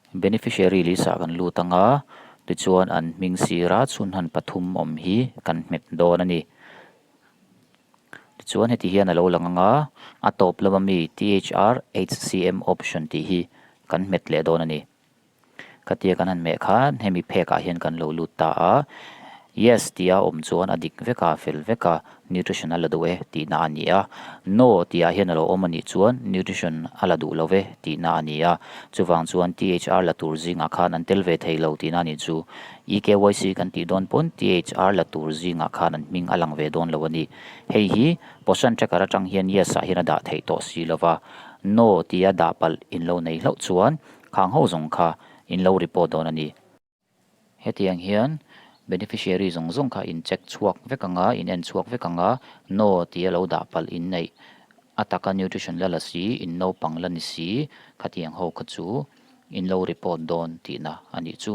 Beneficiary list ah kan lut anga tichuan an hming sira chhunhan pathum awm hi kan hmet dawn a ni. Tichuan heti hian a lo lang anga a tawp lama mi THR HCM option tih hi kan hmet leh dawn a ni. Khatia kan han hmeh khan hemi phek ah hian kan lo lut ta a, Yes tih a awm chuan a dik vek a, fel vek a, nutrition a la duh e tihna a ni a. No tih ah hian a lo awm a nih chuan nutrition a la duh lo ve tihna a ni a. Chuvang chuan THR la tur zingah khan an tel ve thei lo tihna a nih chu. EKYC kan tih dawn pawn THR la tur zingah khan an hming a lang ve dawn lo a ni. Hei hi Poshan Tracker atang hian Yes ah hian a dah theih tawh si lo va, No tia dah palh in lo nei hlauh chuan Khang ho zawng kha in lo report dawn a ni. Hetiang hian beneficiary zawng zawng kha in check chhuak vek ang a, in en chhuak vek ang a, no tia lo dah palh in neih a taka nutrition la la si, in naupang la ni si, khatiang ho kha chu in lo report dawn tihna a nih chu.